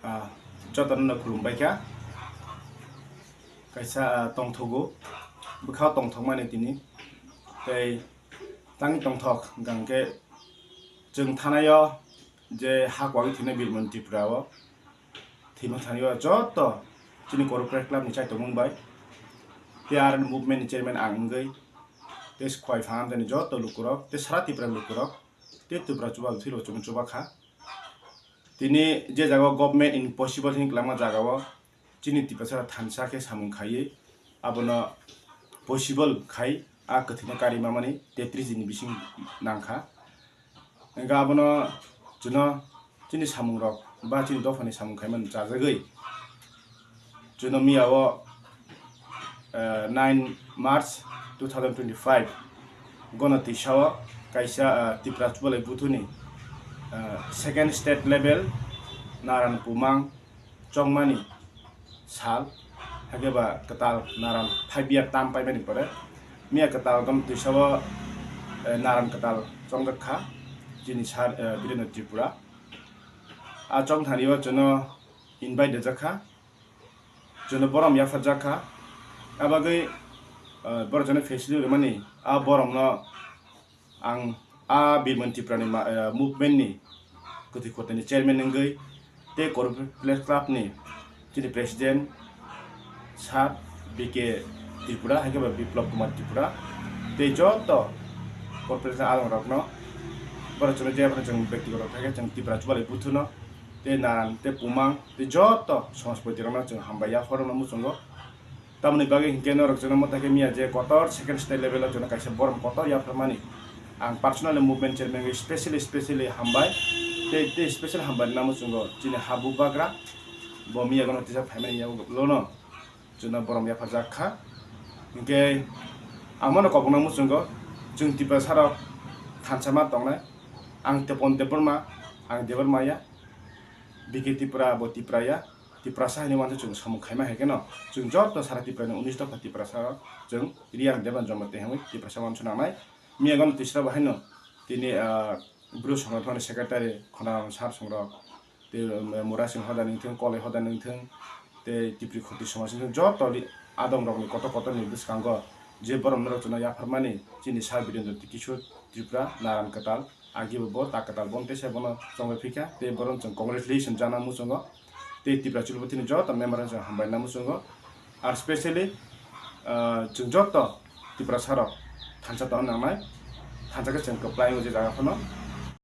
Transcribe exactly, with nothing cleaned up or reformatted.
Ah, jotono no khulumbai kha. Kaisa, ah, tongthogo, bwkha tongthokmani tini. Tei tang tongthok hwnkhe chwng thanaio je ha kwagwi thwinai Birmoni Tripura o thwima thani o joto chini corporate club ni chaitomung bai tei R N movement ni chairman ang wngwi tei khwai phan amchaini joto lukurok tei sara Tripura lukurok tei Tripura chuba thwilo chwng chuba kha. Tini je jaga o government impossible hinwi kwlangma jaga o chini Tiprasa thansa khe samung khaiwi abono possible khai a kwthwino karima mani tetris din ni bising nangkha. Hingkhe abono chwngno chini samungrok ba chini dophani samung khaimani chajagwi chwngno miya o, eh, nine March two thousand twenty-five gono twisao kaisa, eh, Tipra Chubalai Buthuni, eh, second state level Naran Pumang chongmani sal, hakhe ba kwtal naran five year term paimani pore miya kwtal gom twisao, eh, naran kwtal chongjak kha chini sar, eh, Birendra Tripura. A chongthani o chwngno invite rijak kha, chwngno borom yapharjak kha. Abagwi, eh, borok chwngno facility rwmani a boromno ang a Birmoni Tripura ni ma-, eh, movement ni kwthwi khotoni chairman wngwi tei Korpre Press Club ni chini president sir B K Tripura, hai khe ba Biplab Kumar Tripura tei joto corporation along rokno borok chwngno je phano chwng bektigoto khe chwng Tripura Chubalai Buthuno tei Naran tei Pumang tei joto somajpati rokno chwng hambai yaphar rwna muchungo. Tamoni bagwi hinkhe norok chwngno mwtai khe miya je kotor second state level o chwngno kaisa borom kotor yapharmani. Ang personally movement chairman wngwi specially, specially hambai. Tei, tei special hambai rwna muchungo chini ha bubagra bo miya gano tisa phaimani yago lono chwngno borom yapharjak kha. Hinkhe ang mano kobokna muchungo chwng Tiprasa rok thansa ma tongnai. Ang Tepon Debbarma, ang Debbarma ya. B K Tripura bo Tripura ya. Tiprasa hinwi uansuk chwng samung khaima hai kheno chwng joto sara Tripura ni unis dopha Tiprasa rok chwng Riyang Deban Jamatia hinwi Tiprasa uansuk nangnai. Miya gano tisra bo haino tini, ah, Bru Songrok ni secretary Khonam Sar Songrok tei, um, Mura Singh hoda nungthung, Koloi hoda nungthung tei Tipri Khoti somaj nungthung joto li-, adong rokni kotor kotor ni bwskango je borom norok chwngno yapharmani chini Sir Birendra Kishore Tripura Naran Kwtal. Agi bo bo ta kwtal bo tei se bono chongwi phikha tei bono chwng congratulation jana muchungo tei Tipra Chulbutini joto member rok chwng hambai na muchungo. Ar specially, ah, chwng joto Tiprasa rok thansa tongna nangnai, thansa khe chwng kwplai o je jaga phano